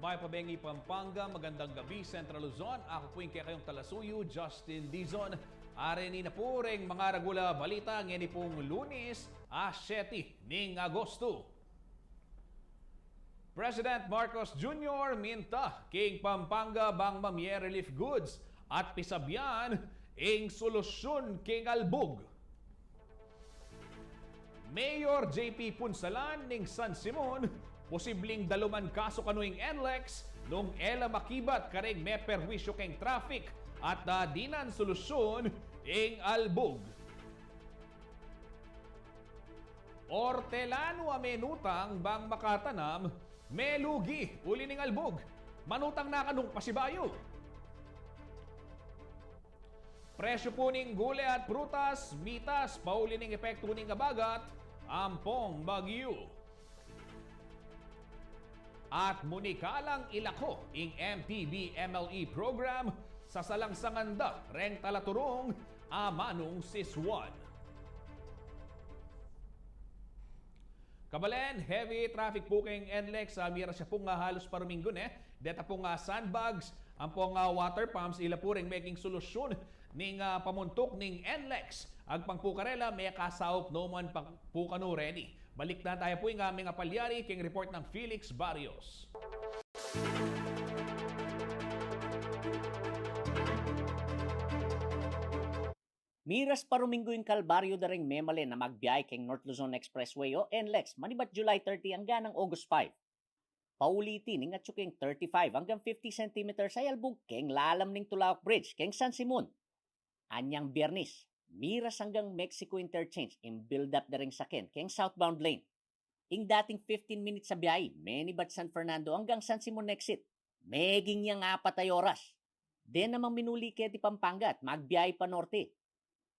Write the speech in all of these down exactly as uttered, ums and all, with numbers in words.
Ay, pabengi Pampanga, magandang gabi, Central Luzon. Aku pu ing kekayung talasuyu, Justin Dizon. Areni na pu reng mga regular balita ngeni pung Lunes, a siyete ning Agosto. President Marcos Junior minta king Pampanga bang mamie relief goods at pisabyan ing solusyun king albug. Mayor J P Punsalan ning San Simon, posibling daluman kasu kanu ing NLEX nung e la makibat kareng meperwisyu keng traffic at, ah, dinan solusyun ing albug. Ortelanu a menutang bang makatanam, melugi uli ning albug. Manutang na kanung pasibayu. Presyu pu ning gule at prutas mitas pauli ning epektu ning abagat ampong bagyu. At munikalang ilako ing M T B M L E program, sasalangsangan da reng talaturung amanung siswan. Kabalen, heavy traffic pu keng NLEX, ah, miras ya pung, ah, halus paruminggu ne. Deta pung, ah, sandbags ampong, ah, water pumps, ila pu reng meging solusyun ning, ah, pamuntuk ning NLEX. Agpang pu karela, mekasaup no man pa pu kanu reni. Balik na taya pu ing, ah, mengapalyari keng report nang Felix Barrios. Miras paruminggu ing kalbaryu da reng memalen a magbiahe keng North Luzon Expressway o NLEX manibat July thirty anggang August five. Pauli iti ning atyu keng thirty-five anggang fifty centimeters a albug keng lalam ning Tulawak Bridge keng San Simon. Anyang Biyernes, miras anggang Mexico Interchange ing build-up da reng saken keng southbound lane. Ing dating fifteen minutes a biahe, menibat San Fernando anggang San Simon exit, meging yang apat a oras. Dena mang minuli keti Pampanga at magbiahe pa norte.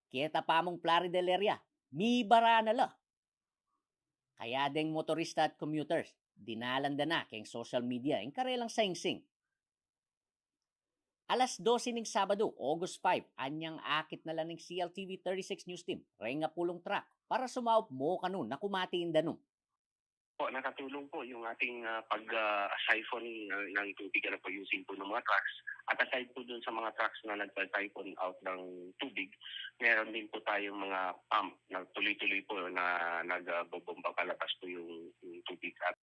Keta pa mung Plaridel area, mibara na la. Kaya deng motorista at commuters, dinalan da na keng social media ing karelang singsing. Alas dose ning Sabadu, August five, anyang akit na la ning C L T V thirty-six News Team reng apulung truck para sumaup mo kanu na kumati ing danum. Po, nakatulong po yung ating, ah, pag, ah, siphon, ah, ng tubig, ano po, using po ng mga trucks. At aside po dun sa mga trucks na nagpa-siphon out ng tubig, meron din po tayong mga pump na tuloy-tuloy po na nagbobomba palabas po yung, yung tubig. At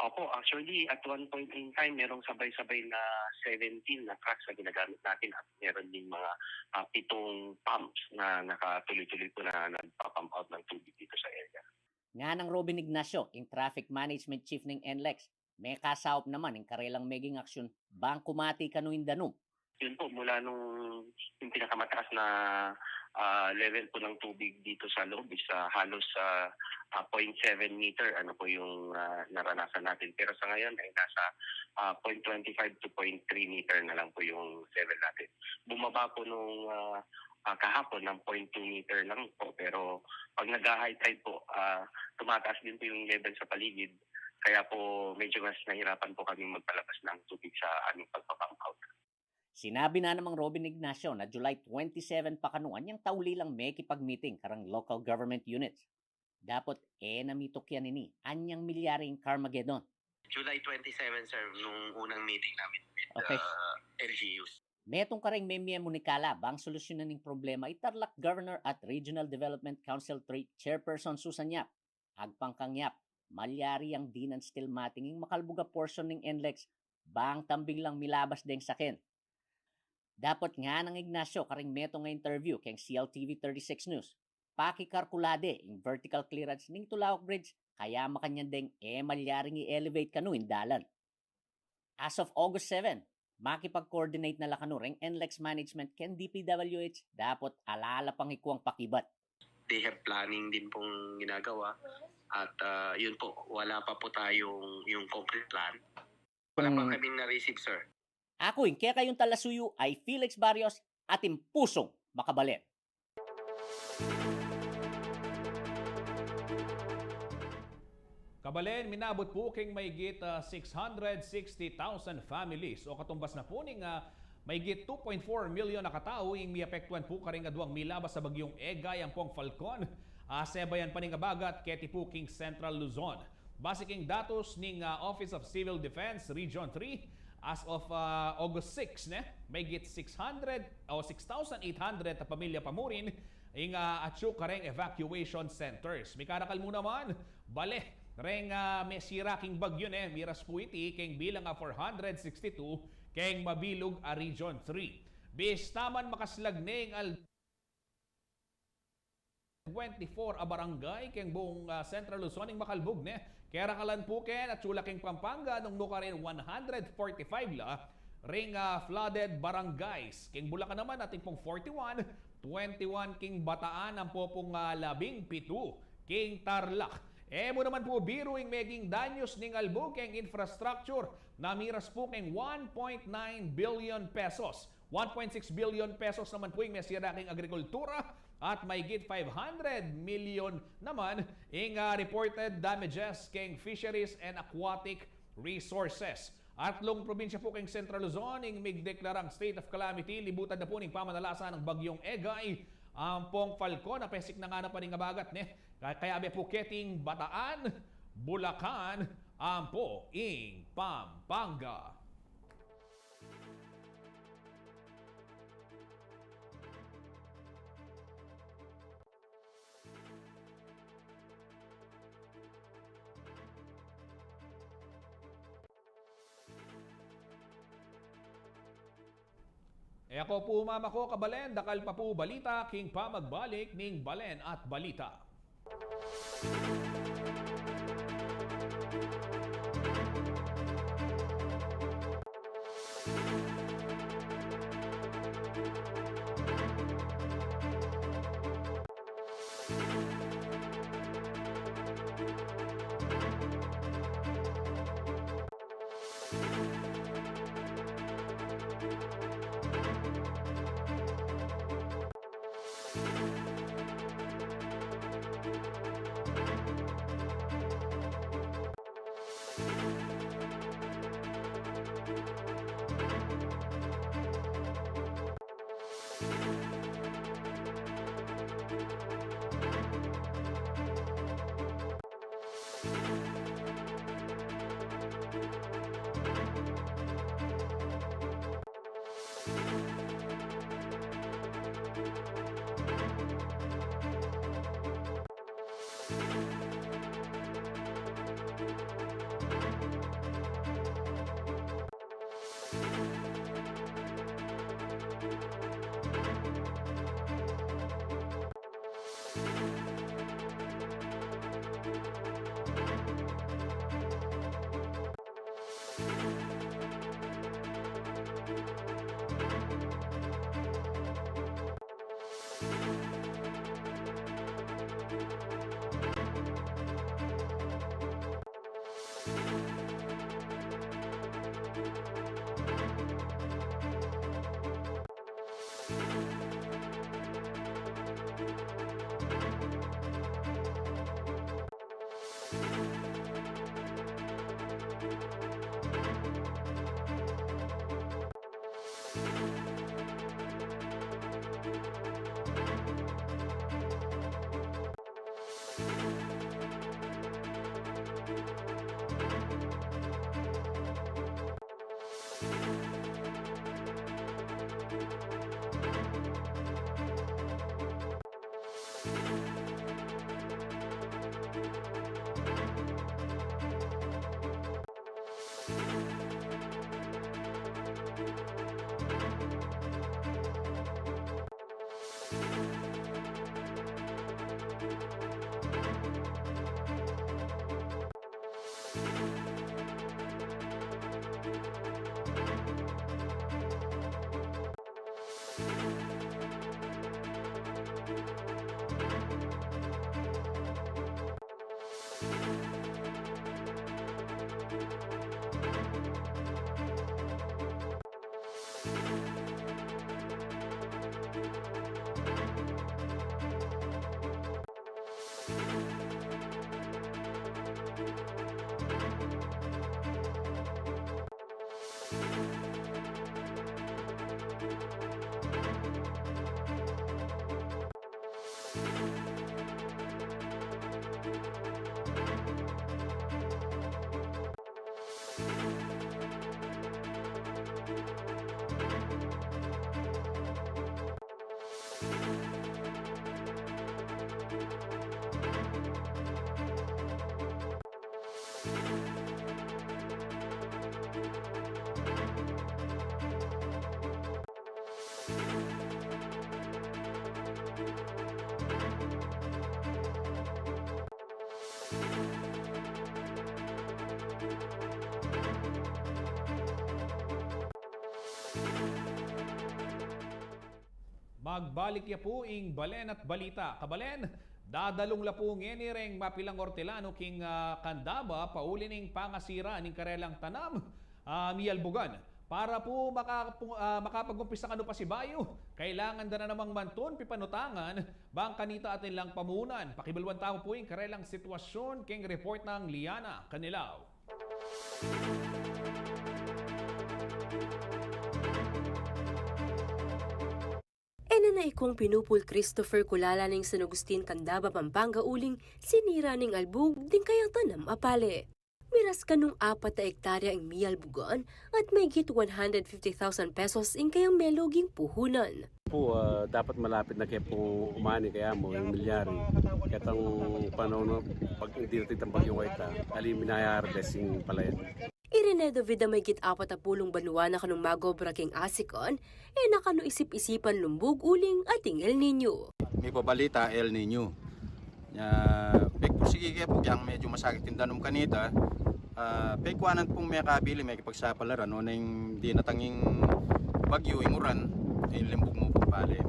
opo, actually, at one point in time, merong sabay-sabay na seventeen na trucks na ginagamit natin at meron din mga, ah, pitong pumps na nakatuloy-tuloy po na nagpa-pump out ng tubig dito sa area. Nganang Robin Ignacio, ing Traffic Management Chief ning NLEX, mekasaup naman ing karelang meging aksyon bang kumati kanu ing danum. Yun po, mula nung yung pinakamataas na, ah, level po ng tubig dito sa loob is, ah, halos, ah, ah, point seven meter, ano po yung, ah, naranasan natin. Pero sa ngayon ay nasa, ah, point twenty-five to point three meter na lang po yung level natin. Bumaba po nung, ah, ah, kahapon ng point two meter lang po. Pero pag nag-high tide po, ah, tumataas din po yung level sa paligid. Kaya po medyo mas nahirapan po kaming magpalabas ng tubig sa aming pagpa-pump out. Sinabi na namang Robin Ignacio na July twenty-seven pa kanu anyang tauli lang mekipag-meeting kareng local government units. Dapot e na mitukyan ini anyang milyari ing Carmageddon. July twenty-seven, sir, nung unang meeting namin with, okay, uh, L G Us. Metung kareng memie munikala bang solusyunan ing problema i Tarlac Governor at Regional Development Council three Chairperson Susan Yap. Agpang kang Yap, malyari yang dinan still mating ing makalbug a portion ning NLEX bang tambing lang milabas deng saken. Dapot nganang Ignacio kareng metung a interview keng C L T V thirty-six News, pakikarkula de ing vertical clearance ning Tulawak Bridge, kaya makanyan deng e malyaring i-elevate kanu ing dalan. As of August seven, makipag-coordinate na la kanu reng NLEX management keng D P W H dapot ala la pang ikuang pakibat. They have planning din pong ginagawa at, ah, yun po, wala pa po tayong yung concrete plan. Wala pa kaming na-receive, sir. Aku ing kekayung talasuyu ay Felix Barrios, atin pusung makabalen. Kabalen, minabut pu king mahigit, ah, six hundred sixty thousand families o katumbas na pu ning, ah, mahigit two point four milyon a katau ing miapektuan pu karing aduang milabas a bagyung Egay ampong Falcon, ah, sebayan pa ning abagat keti pu king Central Luzon. Base king datos ning, ah, Office of Civil Defense Region three, as of, ah, August six, ne, mahigit six hundred o six thousand eight hundred a pamilya pa mu rin ing, ah, atyu kareng evacuation centers. Mikarakal mu naman, bale, reng, ah, mesira king bagyu, ne, miras pu iti keng bilang a four hundred sixty-two keng mabilug a Region three. Bista man makaslag ne ing al- twenty-four a barangay keng buung, ah, Central Luzon ing makalbug, ne. Kerakalan pu ken atyu la keng Pampanga nung nukarin one hundred forty-five la ring, ah, flooded barangays. Keng Bulacan naman atin pung forty-one, twenty-one keng Bataan, ampo pung, ah, labing pitu keng Tarlac. E mu naman pu biru ing meging danyus ning albug keng infrastructure na miras pu keng one point nine billion pesos. One point six billion pesos naman pu ing mesira keng agrikultura at mahigit five hundred million naman ing, ah, reported damages keng fisheries and aquatic resources. Atlung probinsya pu keng Central Luzon ing migdeklarang state of calamity, libutan na pu ning pamanalasa nang Bagyong Egay, ampong Falcon, apesik na ngana pa ring abagat, ne. Ka-, kayabe pu keting Bataan, Bulacan, ampo ing Pampanga. E, aku pu mama ko, kabalen, dakal pa pu balita king pamagbalik ning Balen at Balita. Magbalik ya pu ing balen at balita. Kabalen, dadalung la pu ngeni reng mapilang ortilanu king, ah, Candaba, pauli ning pangasira ning karelang tanam, ah, miyalbugan. Para pu makapu-, ah, makapag-umpisa kanu pasibayu, kailangan da na namang mantun pipanutangan bang kanita atin lang pamunan. Pakibaluan tamu pu ing karelang sitwasyun king report nang Liana Canilao. E na na ikung Pinupul Christopher Kulala ning San Agustin, Candaba, Pampanga, uling sinira ning albug ding kayang tanam a pale. Miras kanung apat a ektarya ing miyalbugan at mahigit one hundred fifty thousand pesos ing kayang meluging puhunan. Pu, ah, dapat malapit na ke pu umani kaya mu ing milyari. Ketang panaun na pag-, dirating itang bagyu keta, ali minaya-harvest ing palayan. I Rene David a mahigit apat a pulung banua na kanung mag-obra king asikan, e na kanu isip-isipan lumbug uling ating El Niño. Mipabalita, El Niño. Ya, pigpursigi ke pu, kayang medyu masakit ing danum kanita, ah, pigkuanan pung mekabili, mekipagsapalaran, nune ing dinatang ing bagyu, ing uran, e limbug mu pung pale.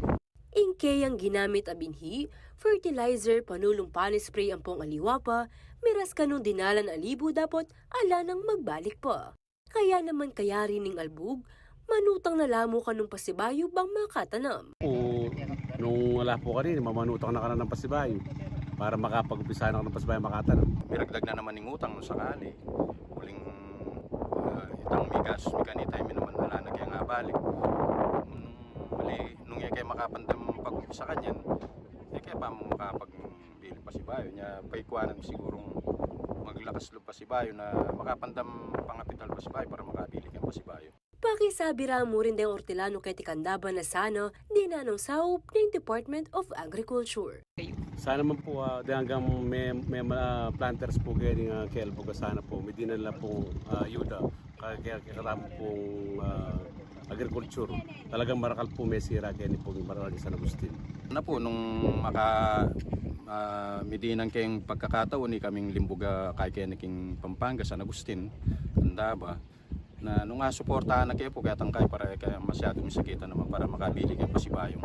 Ing keyang ginamit a binhi, fertilizer, panulung panispray ampong aliwa pa, miras kanung dinalan a libu dapot ala nang magbalik pa. Kaya naman kayari ning albug, manutang na la mu kanung pasibayu bang makatanam. Pu, nung ala pu kanini, mamanutang na kanu ng pasibayu para makapag-umpisa na kanu ng pasibayu makatanam. Miragdag na naman ing utang nung sakali. Uling, ah, itang migastus mi kanita, e mi naman ala na keng abalik. Nung mali, nung e ke makapandam pag-umpisa kanyan, e ke pa mu makapag- bilang pasibayu. Nya, paikuanan sigurung maglakas lub pasibayu na makapandam pangapital pasibayu para makabili keng pasibayu. Pakisabi ra mu rin deng ortilanu keti Candaba na sana dinan nung saup ning Department of Agriculture. Sana man pu, ah, deng anggang me, me, ah, planters pu keni, ah, kelbug, sana pu midinan la pu, ah, ayuda. Kaya, kaya, kaya katamu pung, ah, agriculture, talagang marakal pu mesira keni pung marakal San Agustin. Na pu, nung maka, ah, midinan keng pagkakataun, ikaming limbug a kay keni king Pampanga, San Agustin, Candaba, na nung asuportahan na ke pu, kaya tangkay para kaya masyadu mi sakitan naman para makabili keng pasibayung,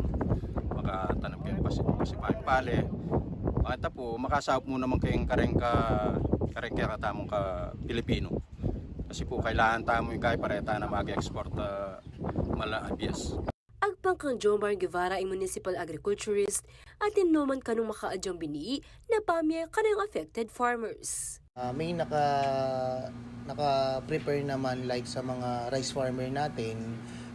makatanam keng pasi-, pasibayung pale. Pangita pu, makasaup mu naman keng kareng ka, kareng kekatamung ka Pilipino. Kasi pu, kailangan tamu ing kay para e tana mag-export, ah, mala a bias. Agpang kang Jomar Guevara, ing municipal agriculturist, atin no man kanung makaadyang bini na pamie kareng affected farmers. Ah, may naka-, naka-prepare naman, like, sa mga rice farmer natin,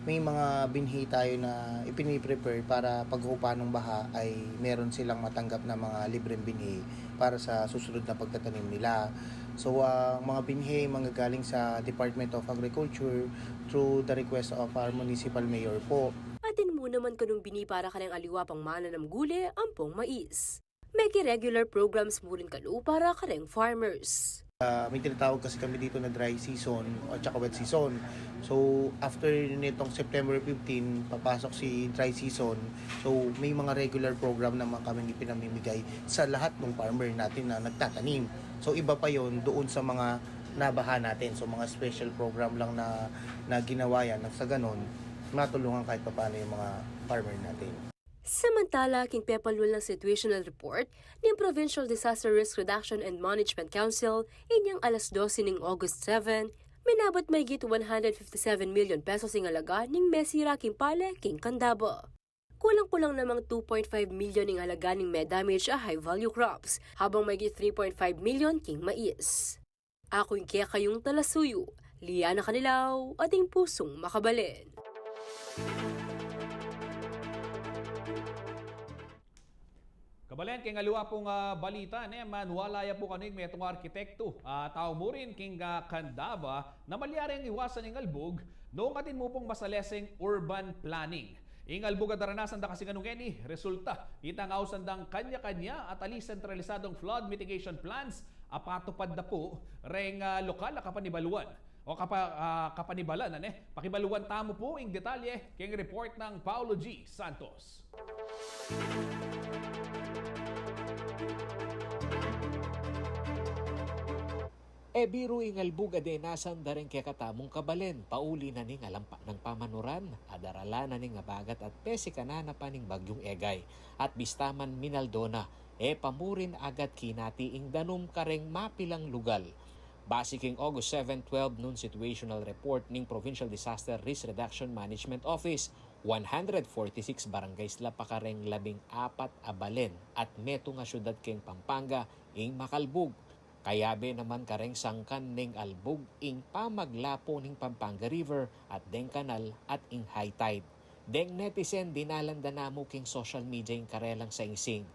may mga binhi tayo na ipini-prepare para paghupa nung baha ay meron silang matanggap na mga libreng binhi para sa susunod na pagtatanim nila. So, ang mga binhi manggagaling sa Department of Agriculture through the request of our municipal mayor po. Atin mu naman kanung bini para kareng aliwa pang mananam gule ampong mais. Meki regular programs mu rin kanu para kareng farmers. Ah, may tinatawag kasi kami dito na dry season at saka wet season. So, after nitong September fifteen, papasok si dry season. So, may mga regular program naman kaming ipinamimigay sa lahat ng farmer natin na nagtatanim. So, iba pa yon doon sa mga nabaha natin. So, mga special program lang na, na ginawa yan, nang sa ganon, matulungan kahit papaano yung mga farmer natin. Samantala, king pepalwal nang situational report ning Provincial Disaster Risk Reduction and Management Council, inyang alas dose ning August seven, minabat mahigit one hundred fifty-seven million pesos ing alaga ning mesira king pale king Candaba. Kulang-kulang namang two point five million ing alaga ning me-damage a high-value crops, habang mahigit three point five million king mais. Aku ing kekayung talasuyu, Liana Canilao, ating pusung makabalen. Kabalen, keng aliwa pung, ah, balita, ne, manwala ya pu kanu ing metung a arkitekto, ah, tau mu rin king, ah, Candaba, na malyari nang iwasan ing albug nung atin mu pung masaleseng urban planning. Ing albug a daranasan da kasi ngeni, resulta nitang ausan dang kanya-kanya at ali sentralisadong flood mitigation plans a patupad da pu reng, ah, lokal a kapanibaluan o kapa-, ah, kapanibalan, ane? Pakibaluan tamu pu ing detalye keng report nang Paulo G Santos. E biru ing albug a denasan da ring kekatamung kabalen, pauli na ning alampa nang pamanuran a darala na ning abagat at pesikanan na pa ning Bagyung Egay, at bista man minaldo na, e pa mu rin agad kinati ing danum kareng mapilang lugal. Base king August seven, twelve noon situational report ning Provincial Disaster Risk Reduction Management Office, one hundred forty-six barangays la pa kareng labing apat a balen at metung a syudad keng Pampanga ing makalbug. Kayabe naman kareng sangkan ning albug ing pamaglapo ning Pampanga River at deng kanal at ing high tide. Deng netizen, dinalan da namu king social media ing karelang saingsing.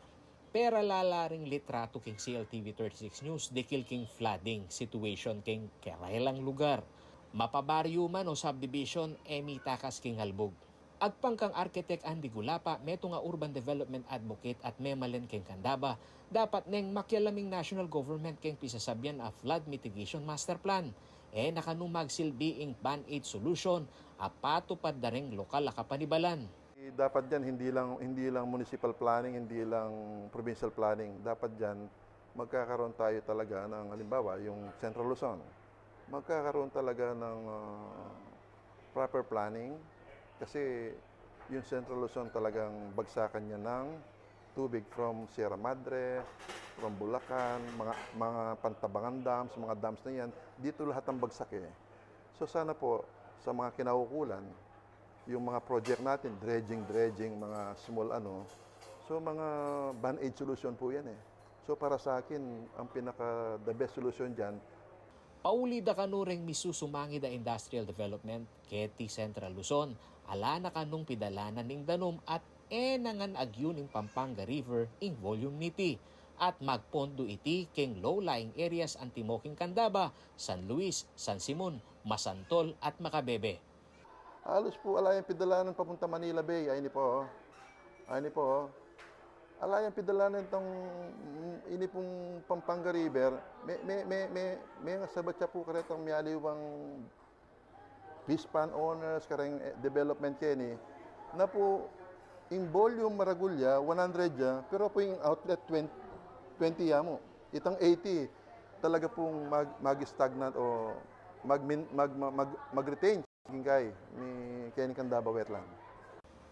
Peralala ring litratu king C L T V thirty-six News dikil king flooding situation king karelang lugar. Mapabaryu man o subdivision, e mitakas king albug. Agpang kang Architect Andy Gulapa, metung a urban development advocate at memalen keng Candaba, dapat neng makialam ing national government keng pisasabian a flood mitigation master plan. E na kanu magsilbi ing band-aid solution a patupad da reng lokal a kapanibalan. Dapat diyan, hindi lang, hindi lang municipal planning, hindi lang provincial planning. Dapat diyan, magkakaroon tayo talaga ng, halimbawa, yung Central Luzon. Magkakaroon talaga ng, ah, proper planning kasi yung Central Luzon talagang bagsakan niya ng tubig from Sierra Madre, from Bulacan, mga, mga Pantabangan dams, mga dams na yan, dito lahat ang bagsak eh. So sana po, sa mga kinaukulan, yung mga project natin, dredging, dredging, mga small ano, so mga band-aid solution po yan eh. So para sa akin, ang pinaka the best solution dyan, Pauli da kanu reng misusumangid a industrial development keti Central Luzon, ala na kanung pidalanan ning danum at e na ngan agyu ning Pampanga River ing volume niti, at magpondo iti keng low-lying areas antimo king Candaba, San Luis, San Simon, Masantol at Macabebe. Halos po ala yang pidalanan papunta Manila Bay. Ay, ini po, oh. Ay, ini po, oh. Ala yang pidalanan itong, mm, ini pong Pampanga River. May, may, may, may, may nga sabat siya po karetang miyaliwang fish pond owners, kareng, eh, development keni. Na po, in volume maragul ya, one hundred ya, pero po yung outlet twenty, twenty ya mo. Itang eighty, talaga pong mag, mag-stagnant o mag, mag, mag, mag, mag-retain. Gingkay ni keni Candaba Wetland.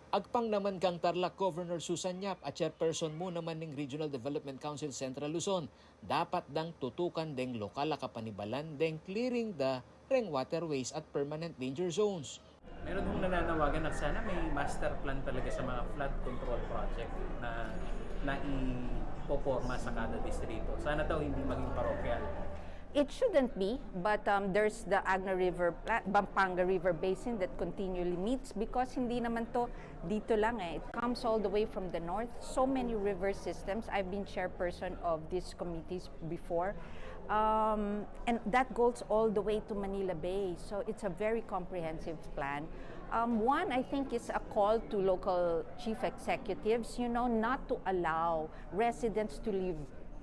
Agpang naman kang Tarlac Governor Susan Yap, a chairperson mu naman ning Regional Development Council Central Luzon, dapat dang tutukan deng lokal a kapanibalan deng clearing da reng waterways at permanent danger zones. Meron hong nananawagan na sana may master plan talaga sa mga flood control project na naipoporma sa kada distrito. Sana daw hindi maging parokyal. It shouldn't be, but, um, there's the Agno River, pla-, Pampanga River Basin that continually meets because hindi naman to dito lang eh. It comes all the way from the north. So many river systems. I've been chairperson of these committees before. Um, and that goes all the way to Manila Bay. So it's a very comprehensive plan. Um, one, I think, is a call to local chief executives, you know, not to allow residents to live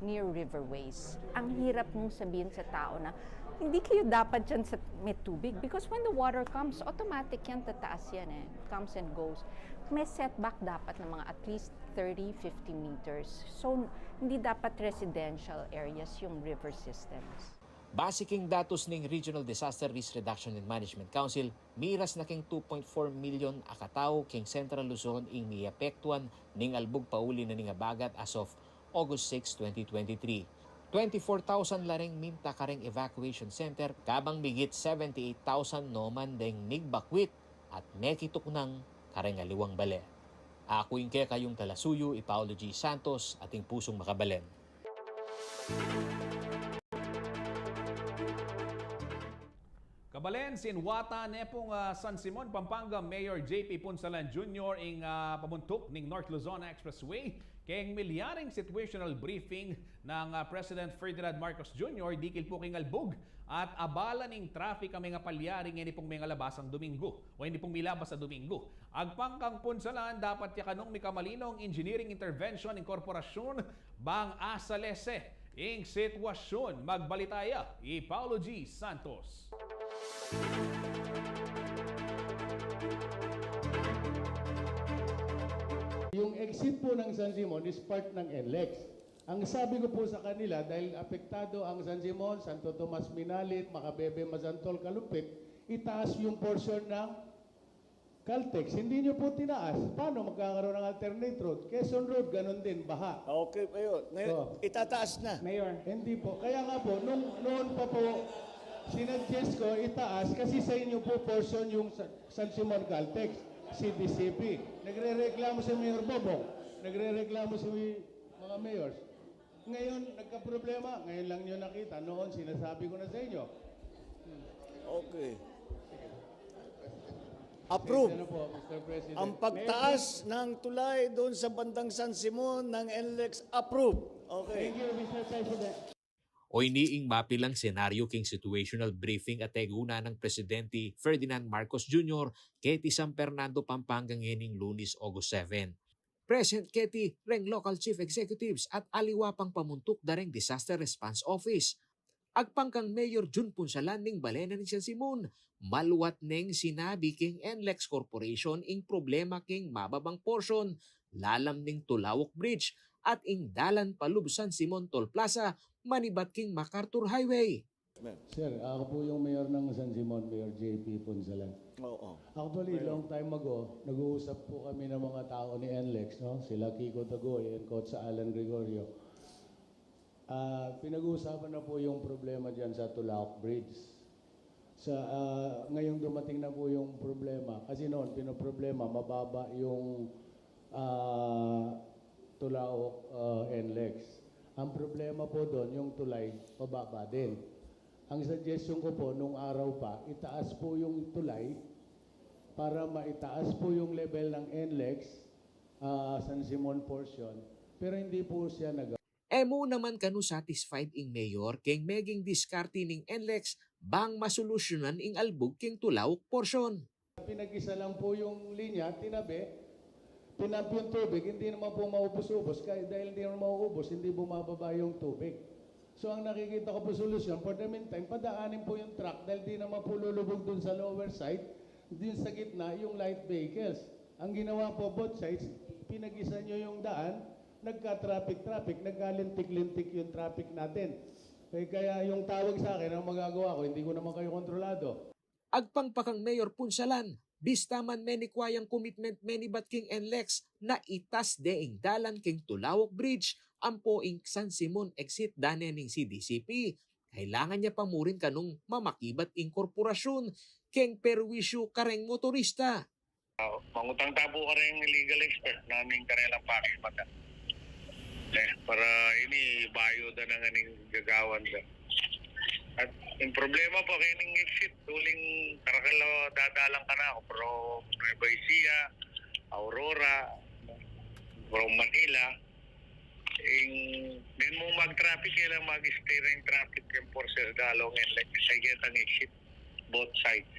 near riverways. Ang hirap mong sabihin sa tao na, "Hindi kayo dapat dyan sa may tubig." Because when the water comes, automatic yan, tataas yan eh. Comes and goes. May setback dapat ng mga at least thirty, fifty meters. So, hindi dapat residential areas yung river systems. Base king datus ning Regional Disaster Risk Reduction and Management Council, miras na king two point four million a katau king Central Luzon ing miapektuan ning albug pauli na ning abagat as of August six, twenty twenty-three. Twenty-four thousand la ring minta kareng evacuation center, kabang migit seventy-eight thousand no man deng migbakwit at mekituknang kareng aliwang bale. Aku ing kekayung talasuyu, i Paulo G Santos, ating pusung makabalen. Kabalen, sinwatan ne pung, ah, San Simon, Pampanga Mayor J P Punsalan Junior ing, ah, pamuntuk ning North Luzon Expressway keng milyaring situational briefing nang, ah, President Ferdinand Marcos Junior dikil pu keng albug at abala ning traffic a mengapalyari ngeni pung mengalabasang Domingo o ini pung milabas a Domingo. Agpang kang Punsalan, dapat ya kanung mikamalinong engineering intervention ning korporasyun bang asalese ing sitwasyun. Magbalita ya i Paulo G Santos. Yung exit po ng San Simon is part ng NLEX. Ang sabi ko po sa kanila, dahil apektado ang San Simon, Santo Tomas, Minalit, Macabebe, Mazantol, Calumpit, itaas yung portion ng Caltex. Hindi nyo po tinaas. Paano magkakaroon ng alternate road? Quezon Road, ganun din, baha. Okay, ayun. Ngayon, Oh. itataas na. Mayor. Hindi po. Kaya nga po, nung noon pa po, sinuggest ko, itaas, kasi sa inyo po portion yung Sa-, San Simon Caltex, C D C P. Nagrereklamo si Mayor Bobong, nagrereklamo si mga mayors. Ngayon, nagkaproblema. Ngayon lang nyo nakita. Noon, sinasabi ko na sa inyo. Okay. Approve. Pasensya na po, Mister President. Ang pagtaas ng tulay doon sa bandang San Simon ng NLEX, approve. Okay. Thank you, Mister President. O ini ing mapilang senaryo king situational briefing a teguna nang Presidente Ferdinand Marcos Junior keti San Fernando, Pampanga ngening Lunes, August seven. Present keti reng local chief executives at aliwa pang pamuntuk da reng Disaster Response Office. Agpang kang Mayor Jun Punsalan ning bale na ning San Simon, maluat neng sinabi king NLEX Corporation ing problema king mababang portion, lalam ning Tulawok Bridge at ing dalan palub San Simon Toll Plaza, manibat king MacArthur Highway. Sir, ako po yung mayor ng San Simon, Mayor J P Punsalan. Oo. Actually, Mayor. Long time ago, nag-uusap po kami ng mga tao ni NLEX, no? Sila Kiko Tagoy and Kotsa Alan Gregorio. Ah, pinag-uusapan na po yung problema diyan sa Tulawok Bridge. Sa, ah, ngayong dumating na po yung problema, kasi noon, pinoproblema, mababa yung, ah, Tulawok, ah, NLEX. Ang problema po doon, yung tulay, mababa din. Ang suggestion ko po, nung araw pa, itaas po yung tulay para maitaas po yung level ng NLEX, ah, San Simon portion, pero hindi po siya nag- E mu naman kanu satisfied ing mayor keng meging diskarte ning NLEX bang masolusyonan ing albug keng Tulawok portion. Pinag-isa lang po yung linya, tinabi, pinump yung tubig, hindi naman po maubos-ubos, kaya dahil hindi naman mauubos, hindi bumababa yung tubig. So, ang nakikita ko po solusyon, for the meantime, padaanin po yung truck dahil di naman po lulubog dun sa lower side, dun sa gitna, yung light vehicles. Ang ginawa po, both sides, pinag-isa nyo yung daan, nagka-traffic-traffic, nagkalintik-lintik yung traffic natin. Eh, kaya yung tawag sa akin, ang magagawa ko, hindi ko naman kayo kontrolado. Agpang pa kang Mayor Punsalan, bista man menikwa yang commitment menibat king NLEX na itas de ing dalan king Tulawok Bridge ampo ing San Simon exit da ne ning C D C P, kailangan ya pa murin kanung mamakibat ing korporasyun keng perwisyu kareng motorista. Ah, mangutang ta pu kareng legal expert naming karelang pakibatan. Eh, para ini, bayu da na ngan ing gagawan da. At ing problema pa kening exit, uling karakal a dadalan kanaku, pero Nueva Ecija, Aurora, from Manila, ing, den mu mag-traffic, kailangan mag-stay na ing traffic enforcer da along NLEX, sa ketang exit, both sides.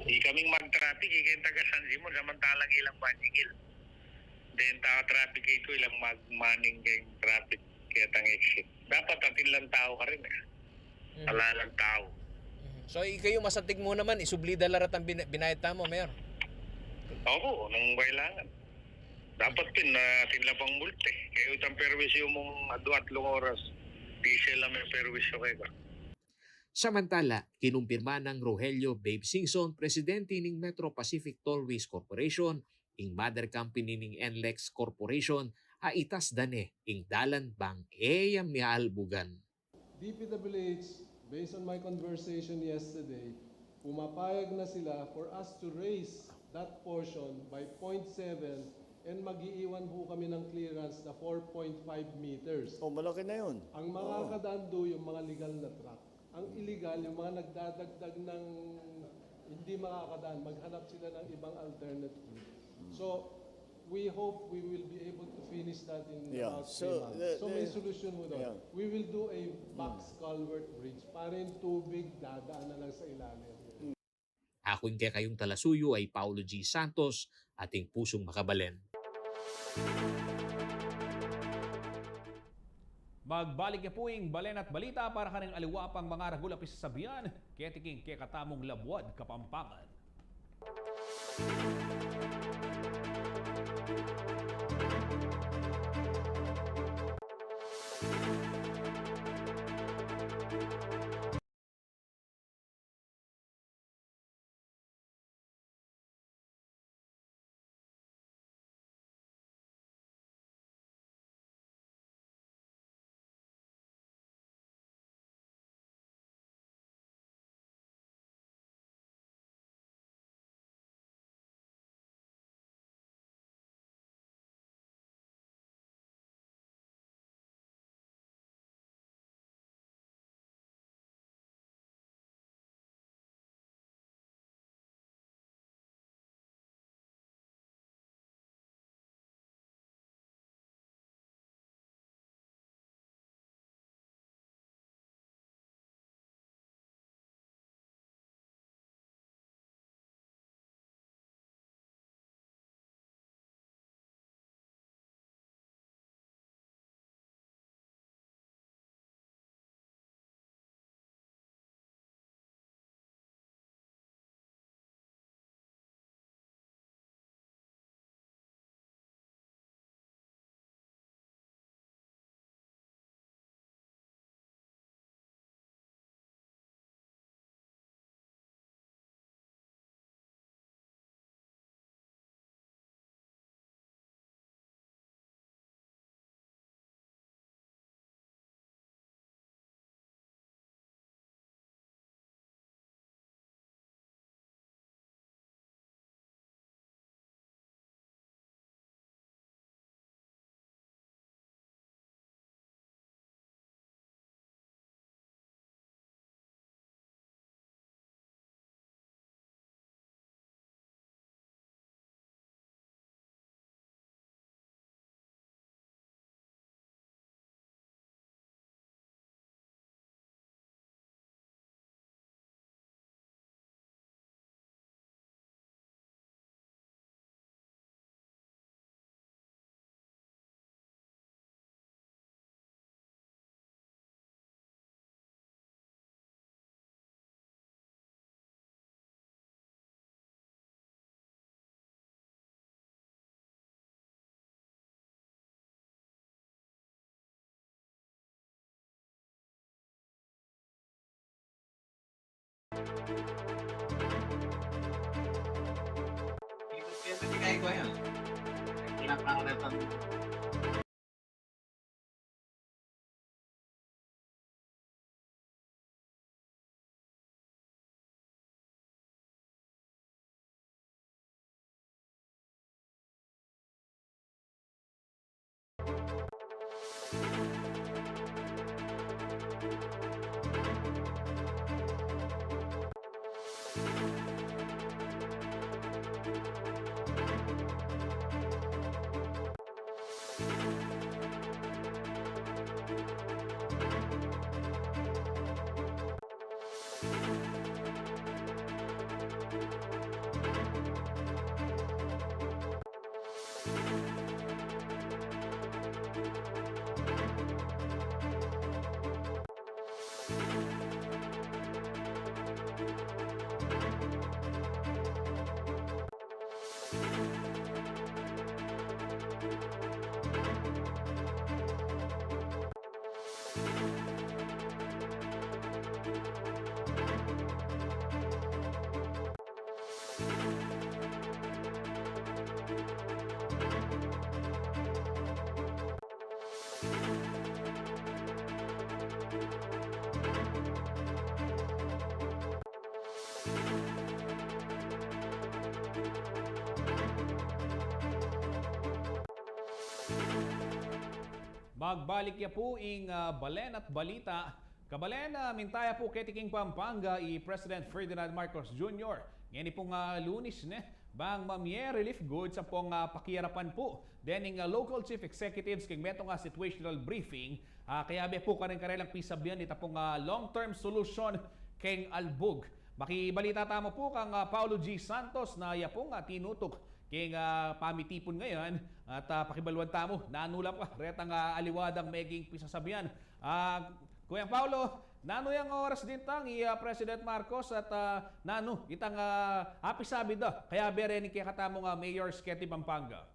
Ikaming mag-traffic, ikeng taga San Simon, samantalang ilang banyigil. Den ta traffic ito, ilang magmaning keng traffic, ketang exit. Dapat atin lang tau karin, eh. Mm. Ala lang tau. Mm. So, ikayu masanting mu naman, isubli da la retang bin-, binayad tamu, Mayor? Opu, nung kailangan. Dapat pin, ah, atin la pang multa, eh. Kaya itang perwisyu mung adwa atlung oras, diesel la me perwisyu keka. Samantala, kinumpirma nang Rogelio Babe Singson, presidente ning Metro Pacific Tollways Corporation, ing mother company ning NLEX Corporation, a itas da ne ing dalan bang e ya mialbugan. D P W H, based on my conversation yesterday, pumapayag na sila for us to raise that portion by point seven and mag-iiwan ho kami ng clearance na four point five meters. Oh, malaki na yun. Ang makakadaan do yung mga legal na truck. Ang illegal, yung mga nagdadagdag ng hindi makakadaan, maghanap sila ng ibang alternate route. So, we hope we will be able to finish that in Yeah, about so, three months. the, So, may the, solusyon mo doon. yeah. We will do a box culvert bridge para yung tubig dadaan na lang sa ilalim. Aku ing kekayung talasuyu ay Paulo G Santos, ating pusung makabalen. Magbalik ya pu ing Balen at Balita para karing aliwa pang mangaragul a pisasabian, keti king kekatamung Labuad Kapampangan. Magbalik ya pu ing, ah, balen at balita. Kabalen, ah, minta ya pu keti king Pampanga i President Ferdinand Marcos Junior ngeni pung, ah, Lunis, ne, bang mamie relief goods ampong, ah, pakiarapan pu dening, ah, local chief executives king metung a situational briefing, ah, kayabe pu karing karelang pisabian nita pung, ah, long-term solution keng albug. Makibalita tamu pu kang, ah, Paulo G Santos na ya pung, ah, tinutuk king, ah, pamitipun ngeni at, ah, pakibaluan tamu nanu la pu retang, ah, aliwa dang meging pisasabian. Ah, Kuyang Paulo, nanu yang oras dintang i, ah, President Marcos at, ah, nanu itang, ah, apisabi da kayabe reni kekatamung, ah, mayors keti Pampanga?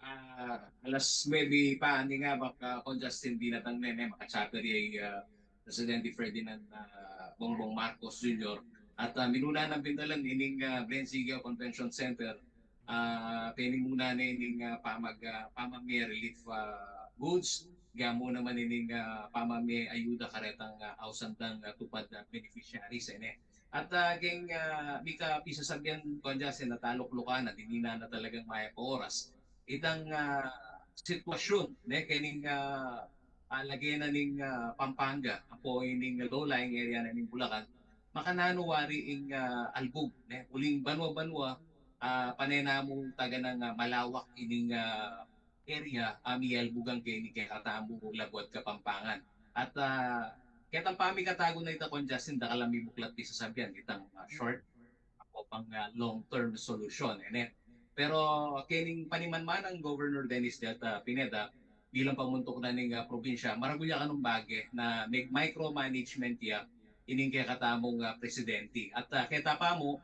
Ah, alas nuebe pa, ani nga, baka kon Justin dinatang ne, ne, maka-chopper ya i, ah, Presidente Ferdinand, ah, Bongbong Marcos Junior. At, ah, minuna nang bintalan ining, ah, Blen Sigia Convention Center, ah, penimuna ne ining, ah, pamag-, ah, pamamie relief, ah, goods, gamu naman ining, ah, pamamie ayuda karetang, ah, ausan dang, ah, tupad na beneficiaries, e ne. At, ah, keng, ah, mika pisasabian, kon Justin, na taluklukan at ini na, na talagang mayap a oras itang, ah, sitwasyun, ne, kening, ah, ah, lagyu na ning, ah, Pampanga, apo ining low-lying area na ning Bulacan, makananu wari ing, ah, albug, ne, uling banwa-banwa, ah, pane namu taganang, ah, malawak ining, ah, area, ah, mialbugan keni kekatamu labuad Kapampangan. At, ah, ketang pamikatagun na ita, kon Justin, dakal a mibuklat pisasabian itang, ah, short apo pang, ah, long-term solution, e ne. Pero kening panimanmanang Governor Dennis Delta Pineda, bilang pamuntuk na ning, ah, probinsya, maragul ya kanung bage na mig-, micromanagement ya ining kekatamung, ah, presidente. At, ah, keta pa mu,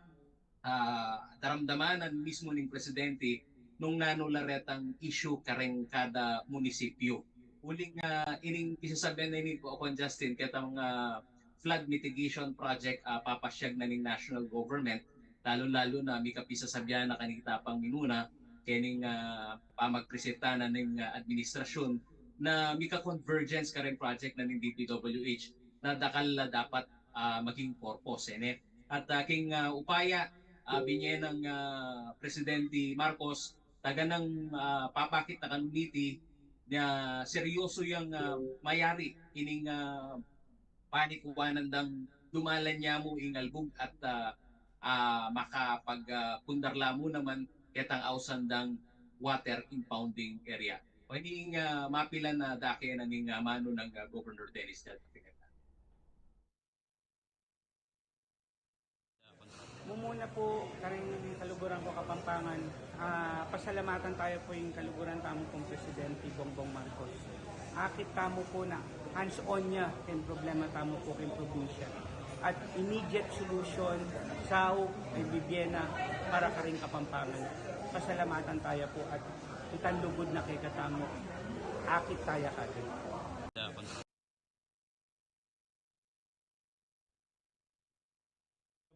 ah, daramdaman na mismu ning presidente nung nanu la retang issue kareng kada munisipyu. Uling, ah, ining pisasabian na ini, kon Justin, ketang, ah, flood mitigation project, ah, papasyag na ning national government, lalu-lalu na mika pisasabian na kanita pang minuna, kening, ah, pamagpresenta na ning, ah, administrasyun na mika convergence kareng project na ning D P W H na dakal la dapat, ah, maging purpose, e ne. At, ah, king, ah, upaya, ah, binye nang, ah, Presidente Marcos, taganang, ah, papakit na kanung niti na seryoso yang, ah, mayari ining, ah, panikuanan dang dumalan ya mu ing albug at, ah, ah, makapag, ah, pundar la mu naman ketang ausan dang water impounding area. O ining, ah, mapilan a dake na ning, ah, amanu nang, ah, Governor Dennis Delta Pineda. Mumuna pu, karing kaluguran ku Kapampangan, ah, pasalamatan taya pu ing kaluguran tamu pung Presidente Bongbong Marcos. Akit tamu pu na hands-on ya king problema tamu pu king probinsya. At immediate solution, saup, e bibie na para karing Kapampangan. Pasalamatan taya pu at itang lugud na kekatamu. Akit taya kagad.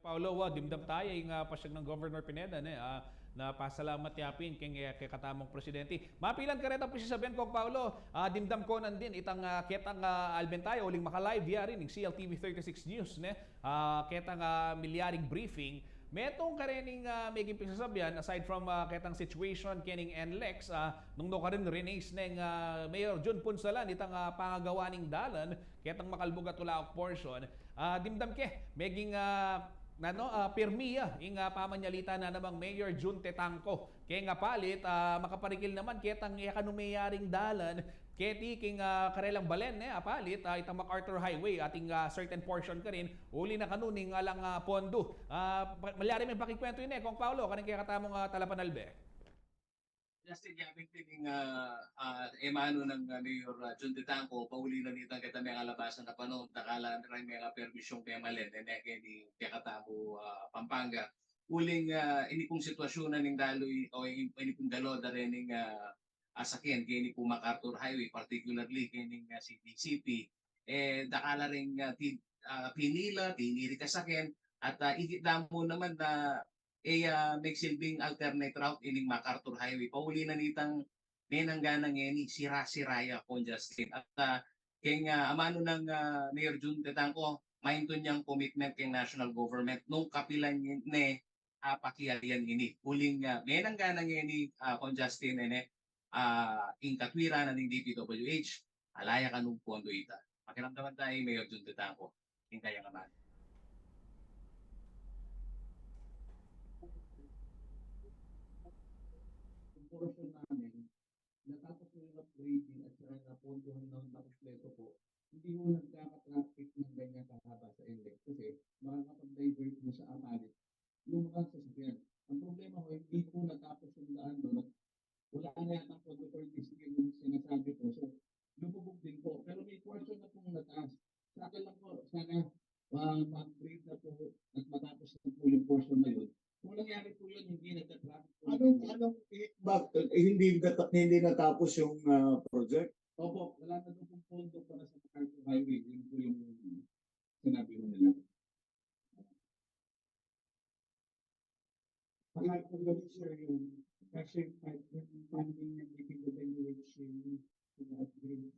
Paolo, wa, dimdam taya ing, ah, pasyag nang Governor Pineda, ne, ah, na pasalamat ya pin keng, eh, kekatamung presidente. Mapilan karetang pisasabian, Kong Paolo, ah, dimdam ko nandin itang, ah, ketang, ah, alben taya, uling maka-live ya rin ing C L T V thirty-six News, ne, ah, ketang, ah, milyaring briefing. Metung karening, ah, meging pisasabian, aside from, ah, ketang situation kening NLEX, ah, nung nukarin release neng, ah, Mayor Jun Punsalan itang, ah, pangagawa ning dalan ketang Macalbug at Ulaok portion, ah, dimdam ke meging, ah, nanu, ah, pirmi ya ing, ah, pamanyalita na namang Mayor Jun Tetangco. Keng apalit, ah, makaparikil naman ketang e kanu meyaring dalan keti king, ah, karelang balen, ne, apalit, ah, itang MacArthur Highway, atin, ah, certain portion karin, uli na kanu ning alang, ah, pondo. Ah, pa-, malyari meng pakikwentu ini, Kong Paolo, karing kekatamung, ah, talapanalbe. Justin, yapin pin ing, ah, ah, e manu nang, ah, Mayor, ah, Jun Tetangco, pauli na nitang keta mengalabasan a panahon, dakal la reng mengapermisyung memalen, e, ne, keni kekatamu, ah, Pampanga. Uling, ah, ini pung sitwasyun na ning dalu, o ini, ini pung dalu da rening, ah, ah, sakyan, keni pung MacArthur Highway, particularly kening, ah, C D C P, e, dakal la reng, ah, ti-, ah, pinila, tinirik a sakyan, at, ah, ikit da mu naman na e, ah, megsilbing alternate route ining MacArthur Highway. Pauli na nitang menanggana ngeni, sira-sira ya, Kong Justin. At, ah, keng, ah, amanu nang, ah, Mayor Jun Tetangco, maintun yang commitment keng national government nung kapilan ne, ah, pakiarian ini. Uling, ah, menanggana ngeni, ah, Kong Justin, e ne, ah, ing katwiran na ning D P W H, ala ya kanung pondo ita. Pakiramdaman taya i Mayor Jun Tetangco ing kayang amanu. Ing portion namin, natapos na yung upgrading at saka napuntuhan na ng kompleto po, hindi ho nagkaka-traffic ng ganyan kahaba sa NLEX kasi makakapag-divert po sa apalit yung mga sasakyan. Ang problema ko, hindi po natapos yung daan doon. Wala na yata po the thirty yung sinasabi ko. So, lumubog din po. Pero may portion na pong nataas. Sa akin lang po, sana, ah, ma-upgrade na po at matapos na po yung portion na yun. Kung nangyari po yun, hindi nagka-traffic po. Anong, anong, i-, bak-, eh, hindi nata-, hindi natapos yung, ah, project? Opo, wala na daw pong pondo para sa MacArthur Highway. Yun po yung sinabi mo nila. Pangatlo, sir, yung kasi yung funding ng D P W H yung pina-upgrade.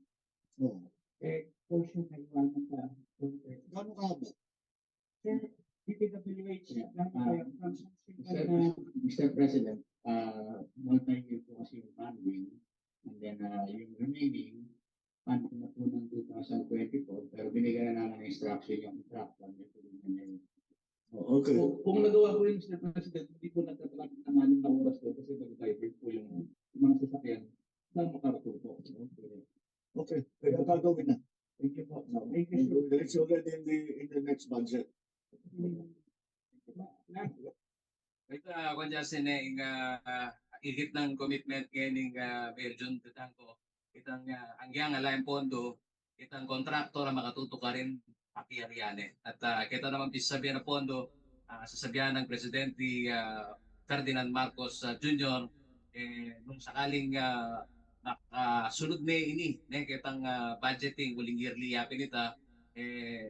Oo. Eh, portion na iwanan pa. Gano'n kahaba? Sir, D P W H, yeah, gano'n kaya? Mister Mister President, ah, multi-year po kasi yung funding, and then, ah, yung remaining, ano na po ng two thousand twenty-four, pero binigyan na naman ng instruction yung contractor na po yun na yun. Oh, okay. Kung, kung nagawa po yun, Mister President, hindi po nagtatrack ng anim na oras doon kasi nag-divert po yung mga sasakyan sa MacArthur po. Okay. Okay, kaya gagawin na. Thank you po. Thank you, sir. It's already in the, in the next budget. Ita, Kwan Justin, e, ing, ah, ikit nang commitment ngening, ah, Mayor Jun Tetangco, itang, ah, anggyang ala yang pondo, itang kontraktor a makatutukarin, pakiarian ne. At, ah, keta naman pisasabian a pondo, ah, sasabian nang Presidente, ah, Ferdinand Marcos, ah, Junior, e, nung sakaling, ah, makasunod ne ini, ne, ketang, ah, budgeting, uling yearly yapin ita, e,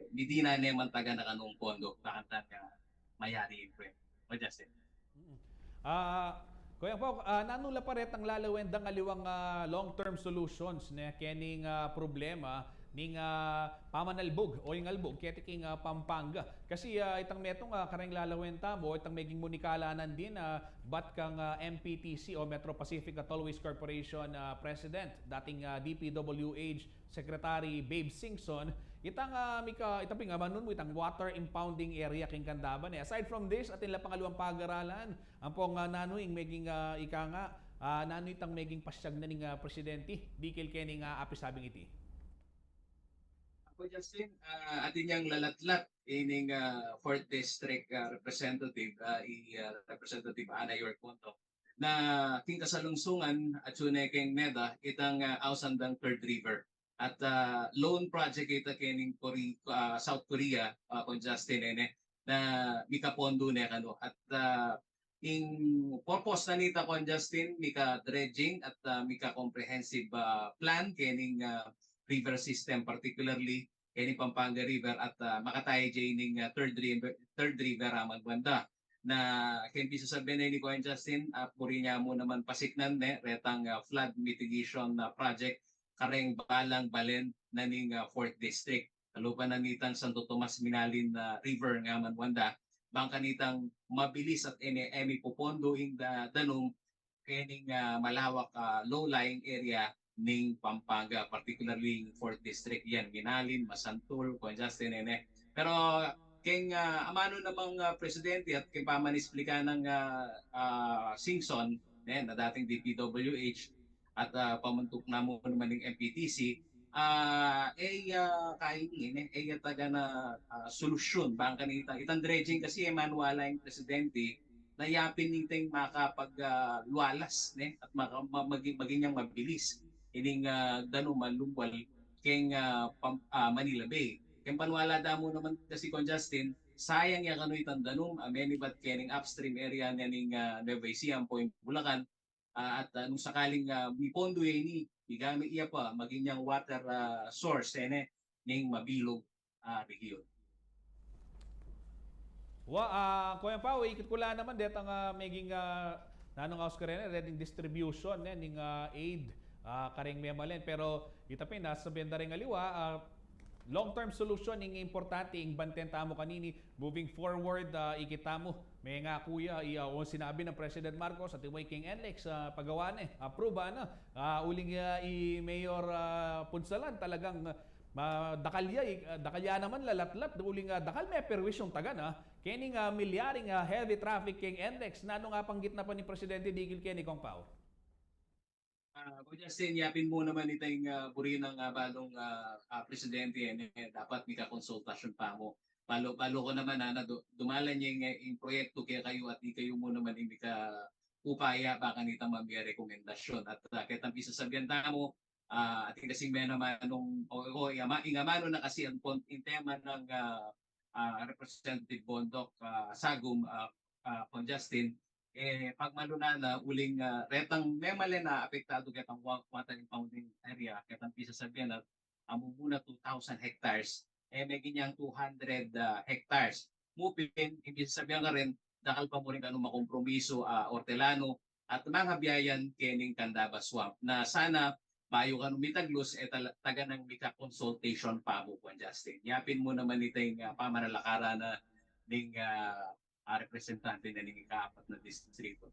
midi na ne mantagan na kanung pondo, bakanta, ah, mayari ing kwe. Kwan Justin. Mm. Ah, Kuya Pau, ah, nanu la pa retang lalawen dang aliwang, ah, long-term solutions, ne, kening, ah, problema ning, ah, pamanalbug o ing albug keti king, ah, Pampanga. Kasi, ah, itang metung, ah, kareng lalawen tamu, itang meging munikala nandin, ah, bat kang, ah, M P T C o Metro Pacific Tollways Corporation, ah, President, dating, ah, D P W H Secretary Babe Singson, itang, ah, mika, itang pin, ah, manun mu itang water impounding area king Candaban, e. Aside from this, atin la pang aliwang pagaralan, ampong, ah, nanu ing meging, ah, ika nga, ah, nanu itang meging pasyag na ning, ah, presidente dikil kening, ah, apisabing iti. Kwan Justin, ah, atin yang lalatlat ining, ah, fourth District, ah, Representative, ah, i, ah, Representative Ana York Bontoc, na king kasalungsungan atyu ne keng NEDA itang, ah, ausan dang Third River. At, ah, loan project ita kening Kore-, ah, South Korea, ah, Kwan Justin, e ne, na mikapondo ne kanu. At, ah, ing purpose na nita, Kwan Justin, mika-dredging at, ah, mika-comprehensive, ah, plan kening, ah, river system, particularly keni Pampanga River at, ah, makataye ja ining, ah, third river, third river a man banda. Na keng pisasabian ne ni Kuya Justin, ah, buri ne mu naman pasiknan ne, retang, ah, flood mitigation, ah, project kareng balang balen na ning, ah, fourth District. Kalupa na nitang Santo Tomas Minalin, ah, River nga man banda, bang kanitang mabilis at ene, emi pupondo ing da-, danum kening, ah, malawak, ah, low-lying area ning Pampanga, particularly ing fourth District yan, Minalin, Masantul, Kuya Justin, ene. Pero keng, ah, amanu namang, ah, presidente at keng pamanisplika nang, ah, ah, Singson, ne, na dating D P W H, at, ah, pamuntuk na mu naman ning M P T C, ah, e, ah, kaini, ne, e, taga na, ah, solusyon, bang kanita, itang dredging kasi, e, manual ing presidente, na yapin niteng makapag, ah, lualas, ne, at maka-, ma-, magi-, maging yang mabilis ining, ah, danum a lumwal keng, ah, Pam-, ah, Manila Bay. Keng paniwala da mu naman kasi, Kuya Justin, sayang ya kanu itang danum a menibat kening upstream area ne ning, ah, Nueva Ecija ampo ing Bulacan, ah, at, ah, nung sakaling, ah, mipondo ya ini, migamit ya pa maging yang water, ah, source, ene, ning mabilug, ah, region. Wa, ah, Kuya Pau, ikit ku la naman, detang, ah, meging, ah, nanung aus karene, reting distribution, ne, ning, ah, aid, ah, kareng memalen. Pero ita pin, ah, sasabian da ring aliwa, ah, long-term solution ing importante, ing banten tamu kanini, moving forward, ah, ikit tamu, mengaku ya, i, ah, o sinabi nang President Marcos, at iwa king NLEX, ah, pagawa ne, approve, ano, ah, uling, ah, i Mayor, ah, Punsalan, talagang, ah, ma-, dakal ya, i, ah, dakal ya naman lalatlat, uling, ah, dakal me perwisyung taga na, kening, ah, milyaring, ah, heavy traffic king NLEX, nanu ing panggit na pa ning Presidente dikil keni, Kong Pau? Ah, Kuya Justin, yapin mu naman itang, ah, buri nang, ah, balung, ah, ah, presidente, eh, dapat mika konsultasyon pa mu. Balu, balu ku naman, ah, na du-, dumalan ya ing, ing proyektu kekayu at ikayu mu naman ing mika upaya bang kanita mamie rekomendasyon. At, ah, ketang pisasabian tamu, ah, atin kasing menamanung, o, o, ing ama-, ing amanu na kasi ing pon-, ing tema nang, ah, ah, Representative Bondoc, ah, Sagum, ah, ah, Kuya Justin, eh, pagmalunan na uling, ah, retang memalen a apektadu ketang wa-, water impounding area, ketang pisasabian na amu mu na two thousand hectares, eh, meging yang two hundred, ah, hectares. Mu pin, ing pisasabian karin, dakal pa mu rin kanu makompromiso, ah, ortelano, at mangabyayan kening Candaba Swamp, na sana bayu kanu mitaglus, eh, tala-, taganang mika-consultation pa mu, Kuya Justin. Yapin mu naman itang, ah, pamanalakaran na ning, ah, ah, representante na ning ikaapat na distrito.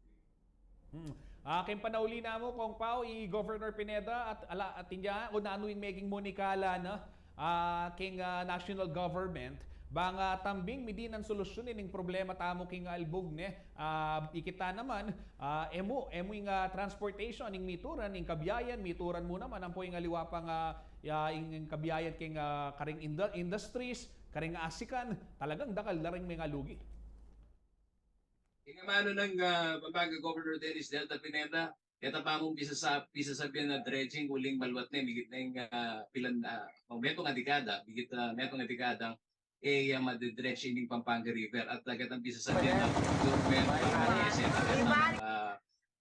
Hmm. Ah, keng panauli namu, Kong Pau, i Governor Pineda at ala, atin ya, o nanu ing meging munikala na, ah, keng, ah, national government, bang, ah, tambing midinan solusyon ining problema tamu king albug, ne? Ah, ikit ta naman, ah, e mu, e mu ing, ah, transportation, ing mituran, ing kabyayan, mituran mu naman, ampo ing aliwa pang, ah, ya, ing, ing kabyayan keng, ah, karing indu-, industries, karing asikan, talagang dakal la ring mengalugi. Ing amanu nang, ah, Pampanga Governor Dennis Delta Pineda, keta pa mung pisasa-, pisasabian na dredging uling maluat ne, migit na ing, ah, pilan, ah, o metung a dekada, migit, ah, metung a dekada, e, ya madedredge ining Pampanga River. At, ah, ketang pisasabian na government, ah, ah,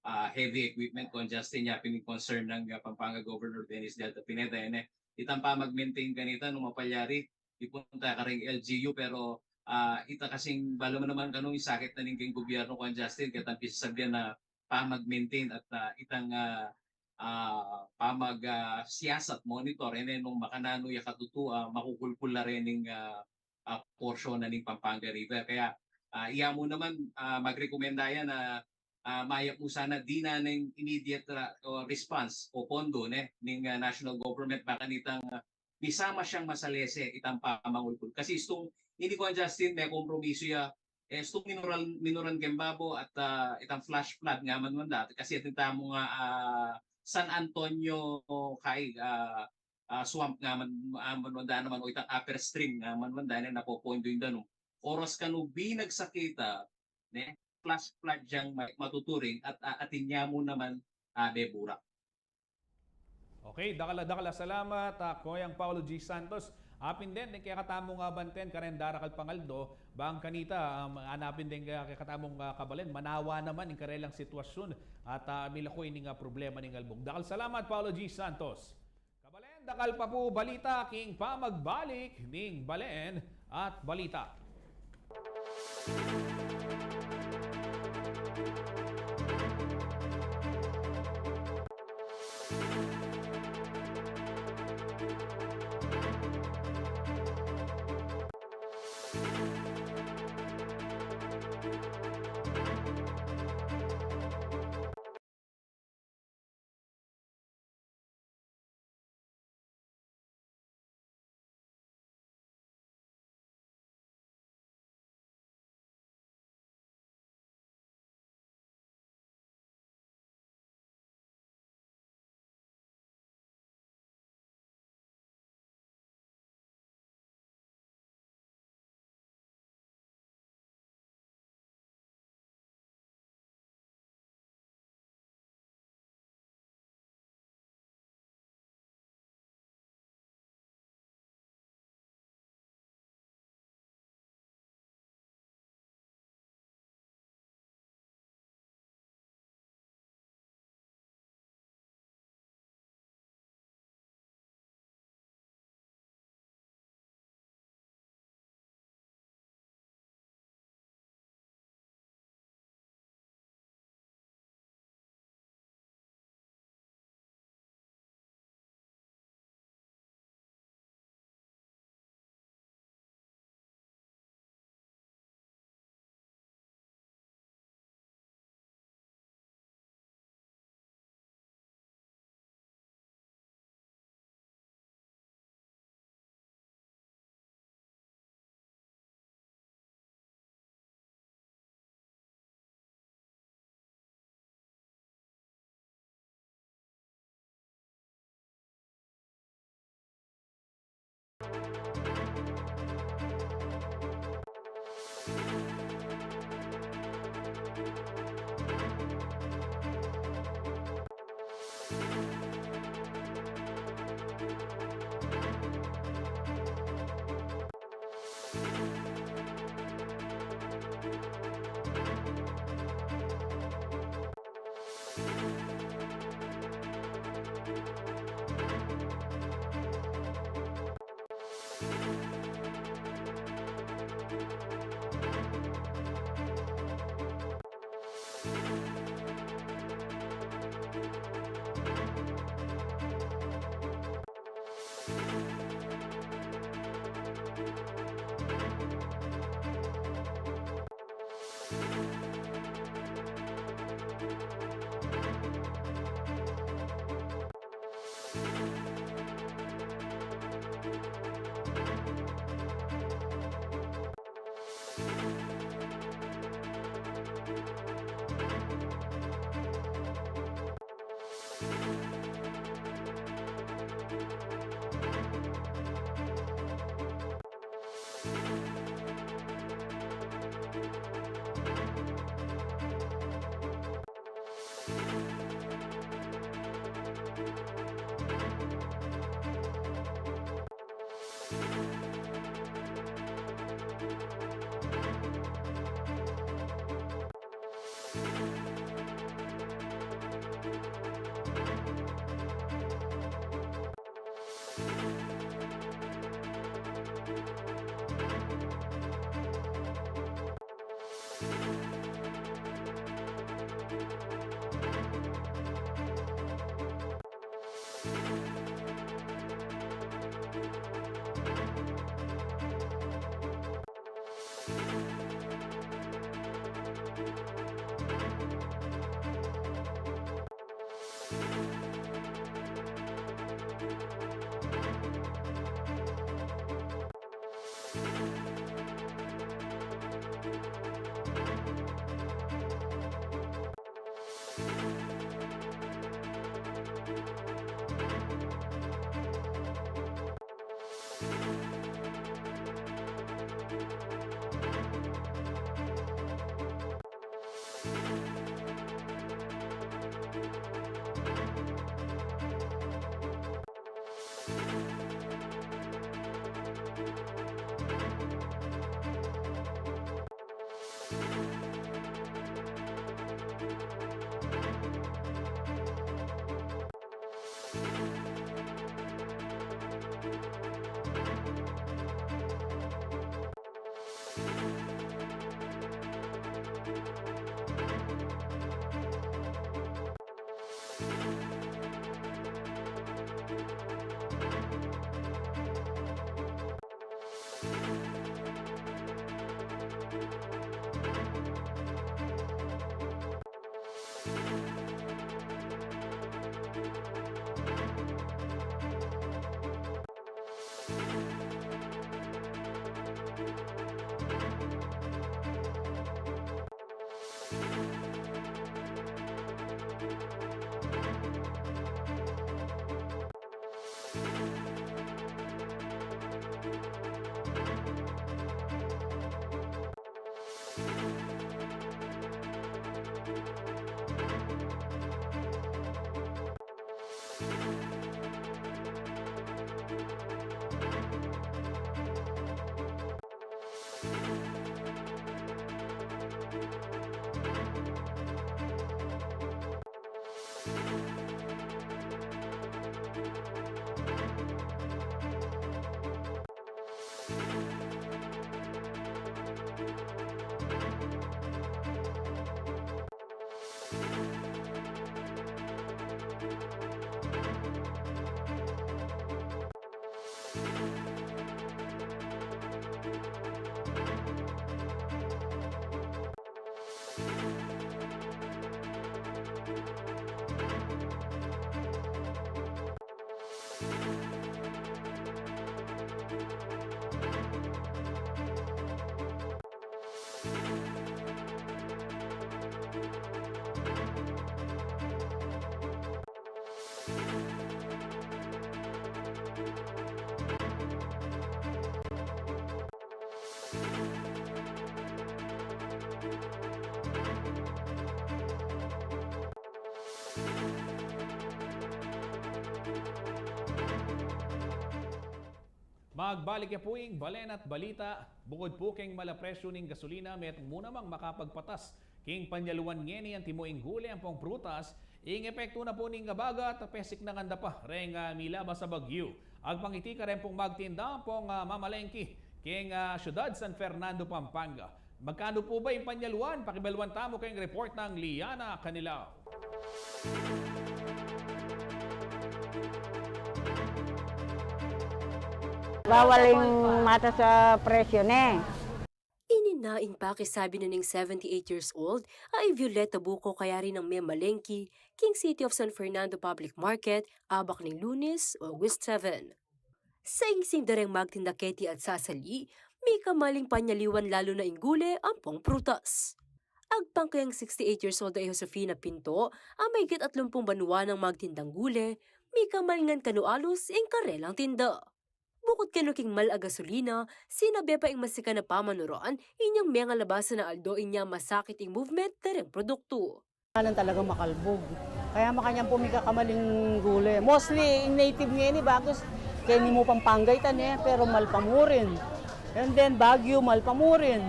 ah, heavy equipment, Kuya Justin, yapin ing concern nang, ah, Pampanga Governor Dennis Delta Pineda, ene. Itang pamag-maintain kanita, nung mapalyari, ipunta karing L G U, pero, ah, ita kasing balamu naman kanu ing sakit na ning keng gobyerno, Kuya Justin, ketang pisasabian na pamag-maintain at, ah, itang, ah, ah, pamag, ah, siyasat, monitor, ene, nung makananu ya katutu, ah, makukulkul la rening, ah, ah, porsyon na ning Pampanga River. Kaya, ah, iya mu naman, ah, magrekomenda ya na, ah, mayap mu sana dinan ing immediate ra-, o response o pondo, ne, ning, ah, national government, bang kanitang, ah, misama siyang masalese itang pamangulkul. Kasi istung, ini, Kuya Justin, me-kompromiso ya, eh, istung minuran, minuran keng babo at, ah, itang flash flood nga man wanda. Kasi atin tamu nga, ah, San Antonio, kay, ah, ah, swamp nga man, ah, man wanda naman, o itang upper stream nga man wanda, ne, napopondo ing danum. Oras kanu binagsak ita, ne, flash flood yang ma-, matuturing at, ah, atin ya mu naman, ah, beburak. Okay, dakal a, dakal a salamat, ah, Kuyang Paulo G Santos. Apin den, den kekatamung, ah, banten, kareng darakal pang aldo, bang kanita, um, anapin den kekatamung, ah, kabalen, manawa naman ing karelang sitwasyun at, ah, milako ining, ah, problema ning albug. Dakal a salamat, Paulo G Santos. Kabalen, Dakal pa pu balita king pamagbalik ning Balen at Balita. Magbalik ya pu ing balen at balita. Bukud pu keng mal a presyu ning gasolina, metung mu namang makapagpatas king panyaluan ngeni antimo ing gule ampong prutas, ing epektu na pu ning abaga at pesik na nganda pa reng, ah, milabas a bagyu. Agpang iti, kareng pung magtinda ampong, ah, mamalengki keng, ah, syudad San Fernando, Pampanga. Magkanu pu ba ing panyaluan? Pakibaluan tamu keng report nang Liana Canilao. Bawal ing matas a presyu ne. Ini na ing pakisabi na ning seventy-eight years old a i Violeta Buco, kayari nang memalengki king City of San Fernando Public Market, abak ning Lunes, August seven. Sa ingsing da reng magtinda keti at sasali, mika mal ing panyaliwan lalu na ing gule ampong prutas. Agpang keng sixty-eight years old a i Josefina Pinto, a maygit atlumpung banua nang magtindang gule, mika mal ngan kanu alus ing karelang tinda. Bukud kanu king mal a gasolina, sinabe pa ing masikan a pamanuran, inyang mengalabasan a aldo inya masakit ing movement da reng produktu. Kanan talagang makalbug. Kaya makanyan pu mika kamal ing gule. Mostly, ing native ngeni, bagus, keni mu Pampanga ita ne, pero mal pa mu rin. And then, Baguio, mal pa mu rin.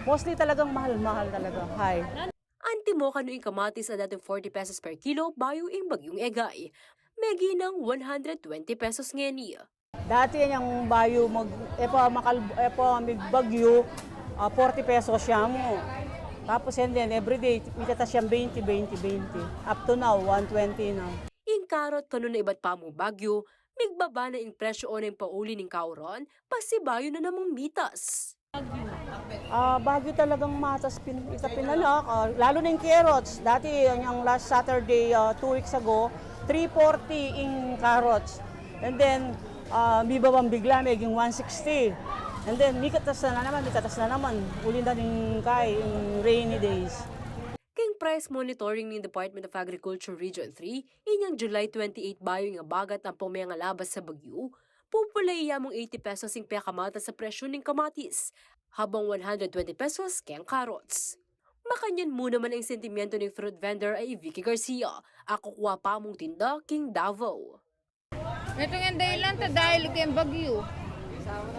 Mostly talagang mahal, mahal talaga. High. Antimo kanu ing kamatis a dating forty pesos per kilo, bayu ing bagyung egay, meginang one hundred twenty pesos ngeni. Dati yan yang bayu mag, e pa makal-, e pa migbagyu, ah, forty pesos siya mu. Tapos yan din, everyday, mitatas yang twenty, twenty, twenty. Up to now, one twenty na. Ing karot kanu na ibat pa mu bagyu, migbaba na ing presyu o na ing pauli ning kauran, pasibayu na namang mitas. Ah, Baguio talagang matas pin-, ita pinalak. Ah, lalo na yung carrots. Dati, yung last Saturday, ah, two weeks ago, three forty ing carrots. And then, ah, bibaba bigla, meging one sixty. And then, mikatas na naman, mikatas na naman. Uli na ning kai, yung rainy days. King price monitoring ning Department of Agriculture Region three, inyang July twenty-eight bayu ing abaga ampong mengalabas a bagyu, pupulai ya mung eighty pesos ing pekamatas a presyu ning kamatis, habang one hundred twenty pesos keng carrots. Makanyan mu naman ing sentimiento ning fruit vendor a i Vicky Garcia, a kukua pa mung tinda king Davao. Metung yang dahilan, ta dahil keng bagyu.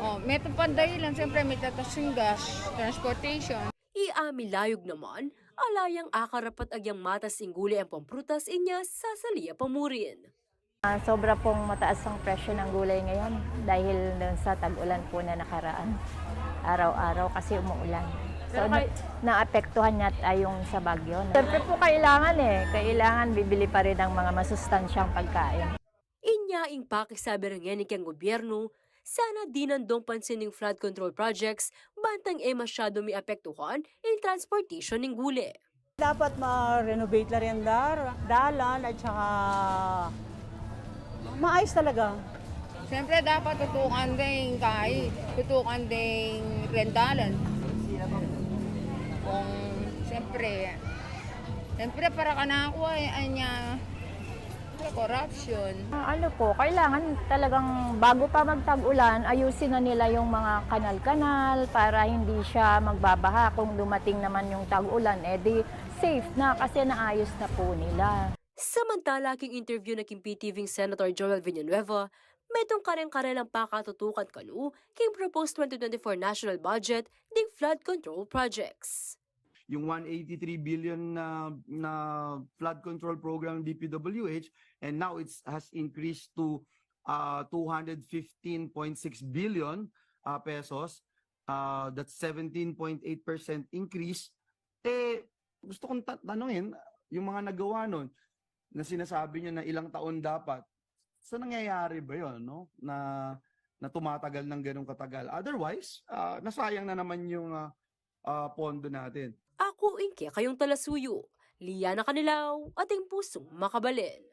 O, metung pang dahilan, siyempre, mitatas ing gas, transportation. I Ami Layug naman, ala yang akarapat agyang matas ing gule ampong prutas inya sasali ya pa mu rin. Ah, sobra pong mataas ang presyo ng gulay ngayon dahil dun sa tag-ulan po na nakaraan. Araw-araw kasi umuulan. So, na-, naapektuhan nga tayo sa bagyo, no? Siyempre po, kailangan eh. Kailangan bibili pa rin ng mga masustansyang pagkain. Inya ing pakisabi ra ngeni keng gobyernu, sana dinan dong pansin ing flood control projects, bantang e masyadu miapektuhan ing transportation ning gule. Dapat ma-renovate la rin dar-, dalan at saka maayos talaga. Siyempre, dapat tutukan ding kai, tutukan ding ren dalan. Kung, siyempre, siyempre, para kanaku, e, anya, corruption. Ah, ano po, kailangan talagang bago pa magtag-ulan, ayusin na nila yung mga kanal-kanal para hindi siya magbabaha. Kung dumating naman yung tag-ulan, eh di safe na kasi naayos na po nila. Samantala, king interview na king P T V ning Senator Joel Villanueva, metung kareng karelang pakatutukan kanu king proposed twenty twenty-four national budget ding flood control projects. Yung one eighty-three billion na, na flood control program ng D P W H, and now it's has increased to, uh, two hundred fifteen point six billion, uh, pesos. Uh, that's seventeen point eight percent increase. Eh, gusto kong ta-, tanungin, yung mga nagawa nun, na sinasabi niyo na ilang taon dapat, sa nangyayari ba yun, no? Na, na tumatagal ng ganong katagal. Otherwise, ah, nasayang na naman yung, ah, ah, pondo natin. Aku ing kekayung talasuyu, Liana Canilao, ating pusung makabalen.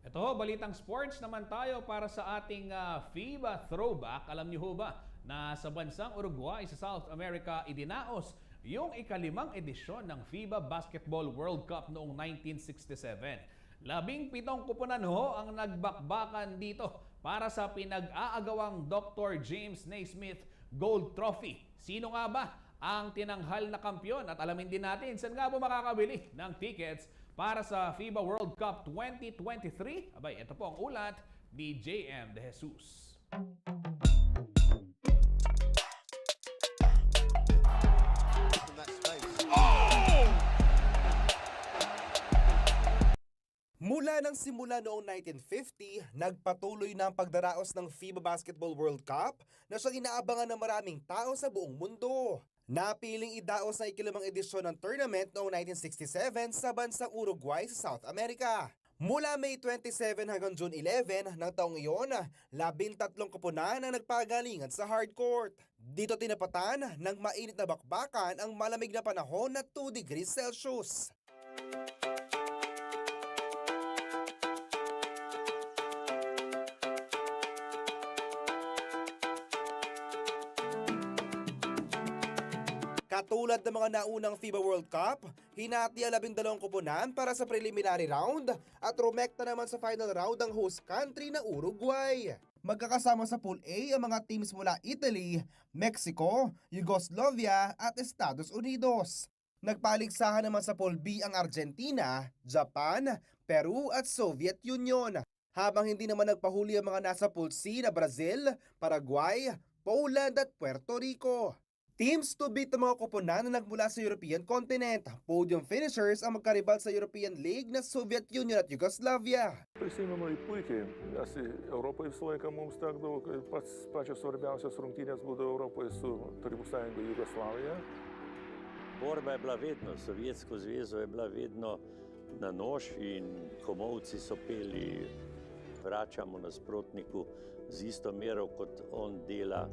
Ito ho, balitang sports naman tayo para sa ating, ah, FIBA throwback. Alam niyo ho ba na sa bansang Uruguay sa South America, idinaos yung ikalimang edisyon ng FIBA Basketball World Cup noong nineteen sixty-seven? Labing pitong kupunan ho ang nagbakbakan dito para sa pinag-aagawang Doktor James Naismith Gold Trophy. Sino nga ba ang tinanghal na kampiyon? At alamin din natin saan nga po makakabili ng tickets Para sa FIBA World Cup twenty twenty-three, abay, ito po ang ulat ni J M De Jesus. Mula ng simula noong nineteen fifty, nagpatuloy na ang pagdaraos ng FIBA Basketball World Cup na siyang inaabangan ng maraming tao sa buong mundo. Napiling idaos ang ikalimang edisyon ng tournament noong nineteen sixty-seven sa bansang Uruguay sa South America. Mula May twenty-seven hanggang June eleven ng taong iyon, labintatlong koponan ang nagpagalingan sa hard court. Dito tinapatan ng mainit na bakbakan ang malamig na panahon na two degrees Celsius. Katulad ng mga naunang FIBA World Cup, hinati ang labindalawang koponan para sa preliminary round at rumekta naman sa final round ang host country na Uruguay. Magkakasama sa Pool A ang mga teams mula Italy, Mexico, Yugoslavia at Estados Unidos. Nagpaligsahan naman sa Pool B ang Argentina, Japan, Peru at Soviet Union. Habang hindi naman nagpahuli ang mga nasa Pool C na Brazil, Paraguay, Poland at Puerto Rico. Teams to beat ng mga koponan na nagmula sa European continent. Podium finishers ang magkaribal sa European League na Soviet Union at Yugoslavia. Prisimenu i puikiai, nes Europoj visą laiką mums tekdavo, kad pats, pačios svarbiausios rungtynės būdavo Europoj su Tarybų Sąjunga, Jugoslavija. Borba je bila vedno, Sovjetsko zvezo je bila vedno na nož in komovci so peli: „Vračamo nasprotniku z isto mero, kot on dela,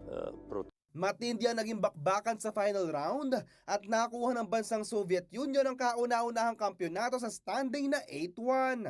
eh, proti." Matindi ang naging bakbakan sa final round at nakuha ng bansang Soviet Union ang kauna-unahang kampiyonato sa standing na eight one.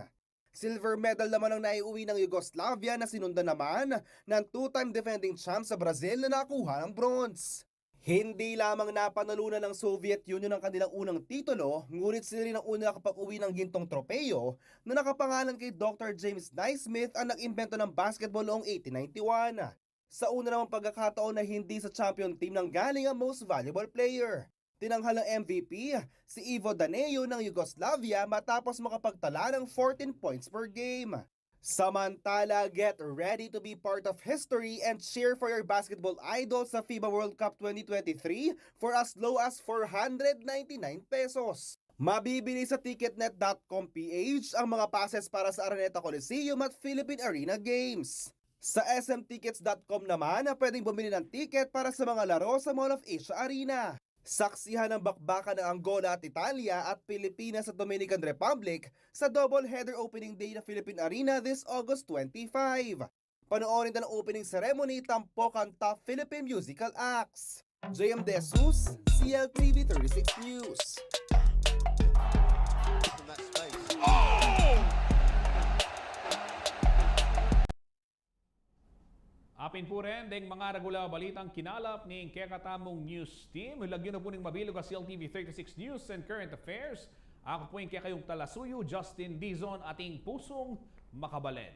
Silver medal naman ang naiuwi ng Yugoslavia na sinundan naman ng two-time defending champ sa Brazil na nakuha ng bronze. Hindi lamang napanalunan ng Soviet Union ang kanilang unang titulo, ngunit sila rin ang unang nakapag-uwi ng gintong tropeyo na nakapangalan kay Doctor James Naismith, ang nag-imbento ng basketball noong eighteen ninety-one. Sa una namang pagkakataon na hindi sa champion team nanggaling ang most valuable player. Tinanghal ng M V P si Ivo Daneyko ng Yugoslavia matapos makapagtala ng fourteen points per game. Samantala, get ready to be part of history and cheer for your basketball idol sa FIBA World Cup twenty twenty-three for as low as four hundred ninety-nine pesos. Mabibili sa ticketnet dot com P H ang mga passes para sa Araneta Coliseum at Philippine Arena Games. Sa S M tickets dot com naman, pwedeng bumili ng ticket para sa mga laro sa Mall of Asia Arena. Saksihan ang bakbakan ng Angola at Italia at Pilipinas sa Dominican Republic sa double header opening day ng Philippine Arena this August twenty-five. Panoorin din ang opening ceremony tampok ng top Philippine musical acts. J M De Jesus, C L T V thirty-six News. Apin pu ren deng mga regular balitang kinalap ning kekatamung news team. Lagyu na pu ning mabilug a C L T V thirty-six News and Current Affairs. Aku pu ing kekayung talasuyu, Justin Dizon, ating pusung makabalen.